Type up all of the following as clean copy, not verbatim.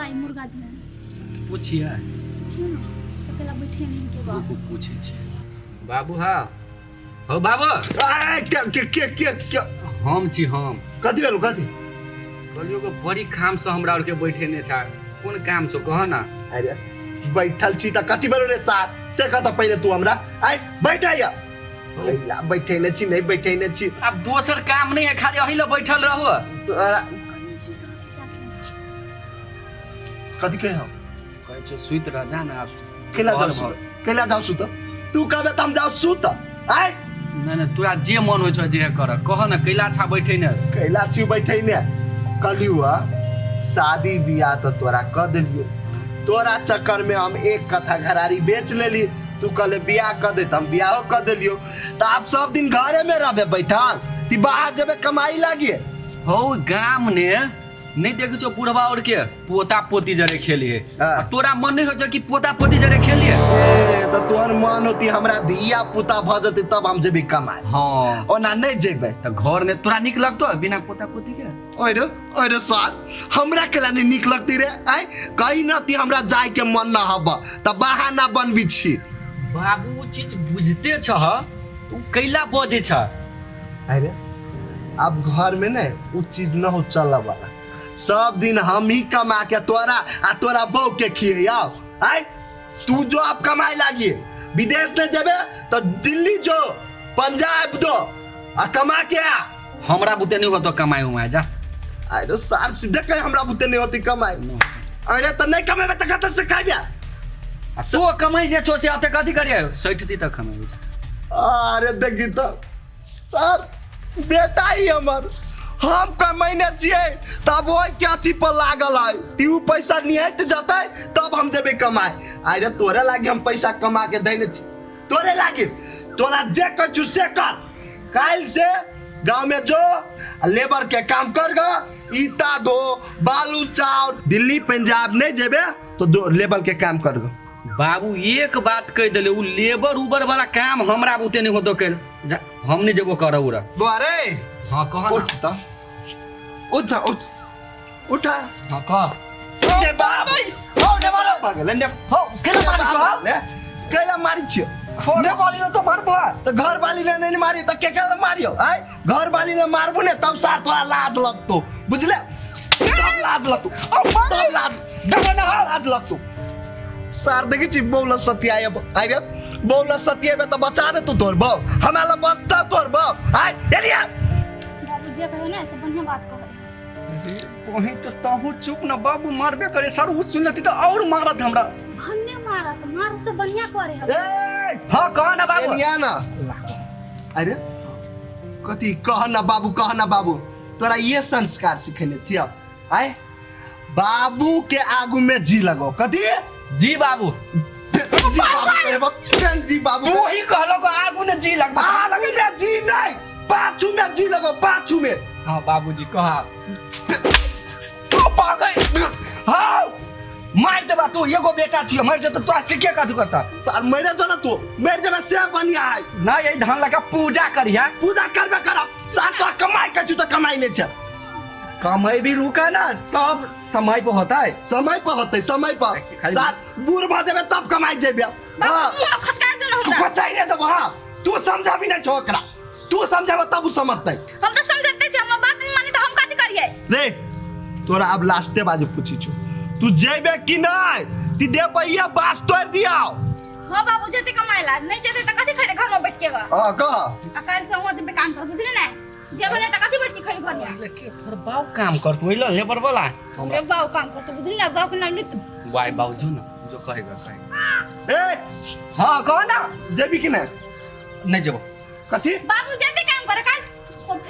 ई मुर्गा जी पूछिए। पूछियो ना सकेला बैठे नहीं के बाप। रुकू, पूछे छी बाबू। हाँ हो बाबू। आ, के के के के के? हम छी हम। कथी भेलौ, कथी? कहलियो कि बड़ी काम से हमरा आरके बैठे ने छा, कोन काम छौ कह ना। अरे बैठल छी त कथी भेलौ रे सार, से कह त पहिले तू हमरा। आइ बैठ या पहिला बैठे ने छी, नहीं बैठे ने छी। आब दोसर काम नहीं है, खाली अही ला बैठल रहो। तोरा कहीं सुति रहते जाके। कथी कहे हम? कहै छौ सुति रह जा ना आब। केला घर जाऊ भर। सुत, केला जाऊ सुत? तू कहबे त हम जाऊ सुत? आइ नहीं नहीं, तोरा जे मन होइ छौ जे कर, कह ना कैला छा बैठे ने। कैला छी बैठे ने? कहलियो शादी बियाह तो तोरा क देलियो, तोरा चक्कर में हम एक कथा घरारी बेच लेली। तू कहले बियाह क दे त हम बियाहो क देलियो, त आब सब दिन घरे में रहबे बैठल ती बाहर जेबे कमाई लागिए? हौ गाम ने नहीं देखे छौ बुढ़वा और के पोता पोती जरे खेलिए। हाँ। आ तोरा मन नहीं हो छौ कि पोता पोती जरे खेलिए? ए, त तोहर मन होती हमरा धिया पुता भ जते तब हम जेबे कमाए। हाँ। ओना नहीं जेबे। त घर में तोरा निक लगतो बिना पोता पोती के? ओए रे, ओए रे सर, हमरा केला नहीं निक लगती रे? आय कहीं न ती हमरा जाय के मन न हब त बहाना बनबी छी। बाबू उ चीज बुझते छह, तू कैला बजे छ? अरे अब घर में ने उ चीज न हो चल वाला, सब दिन हम ही कमा के तोरा आ तोरा बहू के खिए आओ। आय तू जो आप कमाए लागिए विदेश ने जेबे तो दिल्ली जो पंजाब दो आ कमा के आ। हमरा बुते नहीं होतो कमाए उमाए, जा। अरे सार सीधे कहे हमरा बुते नहीं होती कमाए। नहीं। अरे तो नहीं कमेबे तो कतऽ से खाइबे? आ तू कमाई ने छो से अते कथी करिए, सठती तक कमाई जा। अरे देखी तो सर बेटा ही हमर, हम कमैने छियै तब ओहि के अथी पर लागल है, ती उ पैसा निहाइत जतै तब हम जेबै कमाए। अरे तोरे लागी हम पैसा कमा के दैने छी, तोरे लागी। तोरा जे कहै छु से कर, काल्हि से गाँव में जो आ लेबर के काम कर ग, ईटा धो, बालू चाउर, दिल्ली पंजाब नहीं जेबे तो दो लेबर के काम कर ग। बाबू एक बात कह दिले, उ लेबर उबर वाला काम हमरा बुते नहीं होतो कैल, जा हम नहीं जेबो करऽ उरा। बुआ रे। हाँ कह ना। उठ त, उठ उठ उठा। हाँ कह। ने बाप हो ने बाप पागल ने हो केला मारी छो? ले केला मारी छियो? ने वाली ने तो मारबो। तो घर वाली ने नहीं मारी तो के केला मारियो? आय घर वाली ने मारबो ने तब सार तोरा लाज लगतो, बुझले? तब लाज लगतो, तब लाज लाज लगतो सार। देखी छी बौला सत्यायब, आय रे बौला सत्यायब त बचा दे तू तोर बौ, हमरा ल बचता तोर बौ। आय एरिया। बाबू जे कहे ना से बढ़िया बात कहे। तोही तो तहु चुप न बाबू, मारबे करे सर, उ सुन लेती तो और मारत हमरा। भन्ने मारत, मार से बढ़िया करे हम। ए हाँ कह ना बाबू। एनिया ना। अरे कथी कह ना बाबू, कह ना बाबू, तोरा ये संस्कार सिखेने छियो? आय बाबू के आगू में जी लगो, कथी? जी बाबू। जी बाबू कहबो, जी बाबू। तू ही कहलो को आगू ने जी लगबो। आगू में जी नहीं, पाछू में जी लगो, पाछू में। हाँ बाबूजी कहा तू पागल, हाँ मार देबा तू, एगो बेटा छियो, मर जेतो तोरा सीखे कथी करता? सार मरे जो ना तू मर जेबे से बढ़िया है। ना यही धान लगा पूजा करिया। पूजा करबे करब सार, तोरा कमाई के छु तो कमाई नहीं छे। कमाई भी रुका ना, सब समय पर होता है। समय पर होते, समय पर। खाली- सार बूढ़ भ जेबे तब कमाई जेबे। हाँ। बाबू मुंह खचकार देना तू हमरा। बचाई नहीं देबो। हाँ तू समझाबी नहीं छोकरा, तू समझाबे तब उ समझतै। हम तो समझते छी, हमर बात नहीं मानी तो हम कथी करिए? रे तोरा अब लास्टे बाजू पूछी छु, तू जेबे कि नहीं? ती दे पहिया बास तोड़ दियाओ। हां बाबू जेते कमाएला, नहीं जेते त कथी खैते घर में बैठ के गा? हां कह। आ काल से वहां जेबे काम कर, बुझली ना? जेबे नहीं त कथी बैठ के खैबे घर में? तोर बाप काम कर तू ओइला लेबर वाला। रे बाबू काम कर तू, बुझली ना? बाबू के नाम लिख तू। वाई बाबू जो ना जो कहेगा कहेगा। ए हां कह ना। जेबी कि नहीं? नहीं जेबो। कथी? बाबू जेते काम करे काल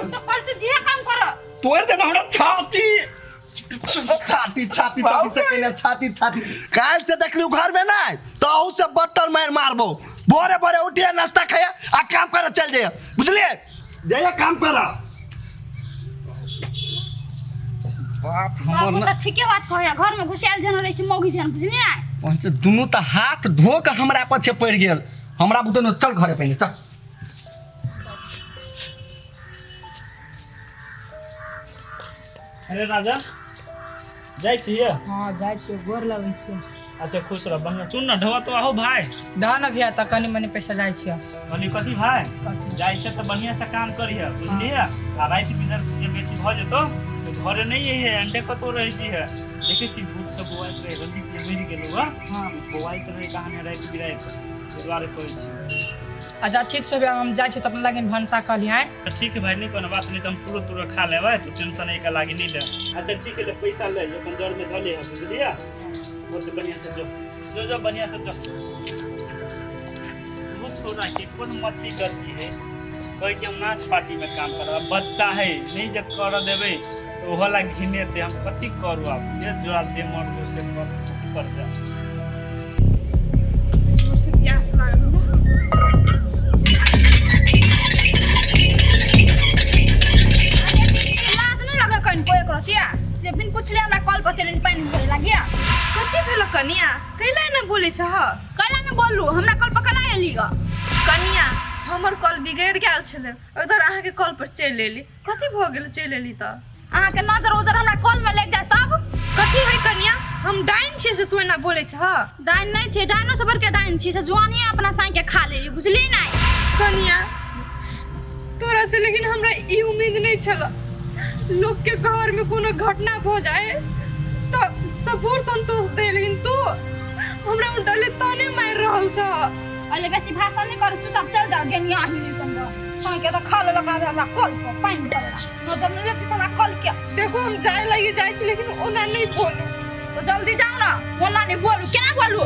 तो कल से जिहे काम कर। तोड़ दे हमरा छाती। छाती छाती तभी से कहने छाती छाती। काल से देखलू घर में ना तो अहू से बत्तर मार मारबो। भोरे भोरे उठिए नाश्ता खाया आ काम करे चल जाइए, बुझलिए? जाइए काम कर। बाप हमर बाबू ना त ठीके बात कहे, घर में घुसायल जन रहे छै मौगी जन, बुझली ना? पहुँच दुनू त हाथ धो के हमरा पछे पड़ गेल, हमरा बुते न चल घरे पहिने चल। अरे राजा जाइ छियै? हाँ, जाइ छियै, गोर लगै छियै। अच्छा, खुश रह, बढ़िया। सुन न, ढोआ तो आहो भाई। दह न भैया, तऽ कनि मनि पैसा जाइ छियै। कहली कथी भाई? कथी? जाइ छै तऽ बढ़िया से काम करिहे, बुझलियै? आ राति बिराति जे बेसी भऽ जेतौ तऽ घरे नहि अइहे, अंडे कतौ रहै छिहे। देखै छी भूत सब बौआइत रहै, रंजीत जे मरि गेलौ हँ। हाँ। बौआइत रहै कहानी राति बिराति, ताहि दुआरे कहै छी। अच्छा, ठीक छै भैया, हम जाइ छियै तऽ अपना लागिन भनसा कऽ लिहे। तऽ ठीक है भाई, नहि कोनो बात नहि, तऽ हम पूरा तूरा खा लेबै, तू टेंशन एहि के लागी नहि ले। अच्छा ठीक है, ले पैसा ले, अपन जर में धऽ ले, बुझलियै? बहुत बढ़िया से जो जो जो, बढ़िया से जो। वो छोड़ा के कोन मती गति है, कहै कि हम नाच पार्टी में काम करब। बच्चा है, नहीं जब कर देबै तऽ ओहो ला घिनेतै। हम कथी करू आब? ले जो, आब जे मर जो से कर, कथी करबै? जोर से प्यास लागल हमरा। लाज नहीं लगे कनिको एक रतिया से बिन पुछले हमरा कल पर चलि पानि भरे लागिया? कथी भेल कनिया, कैला एना बोलै छह? कैला ने बोलू? हमरा कल पर कला एली ग? कनिया, हमर कल बिगड़ि गेल छलै, उधर अहाँके कल पर चलि एली। कथी भऽ गेल चलि एली तऽ? अहाँके नजर उजर हमरा कल में लागि जाय तब? कथी है कनिया, हम डाइन छियै से तू एना बोलै छह? डाइन नहीं छै, डाइनो से बढ़के डाइन छी, से जुआनिए अपना साई के खा लेली, बुझली नहीं? कनिया, तोरा से लेकिन हमरा ई उम्मीद नहीं छल। लोग के घर में कोनो घटना भऽ जाए तऽ सबूर संतोष दे, लेकिन तू हमरा उल्टले ताने मारि रहल छह। अले बेसी भाषण नहीं करू, चुपचाप चल जाओ। गेनिया ही नहीं तुम साई के तो खा लेलक, आबे हमरा कल पर पानि भरेला। नजर नहीं लगती हमरा कल के। देखो, हम जाए लगी जाइ छी, लेकिन ओना नहीं बोलू। तो जल्दी जाओ ना। ओना नहीं बोलू, केना बोलू?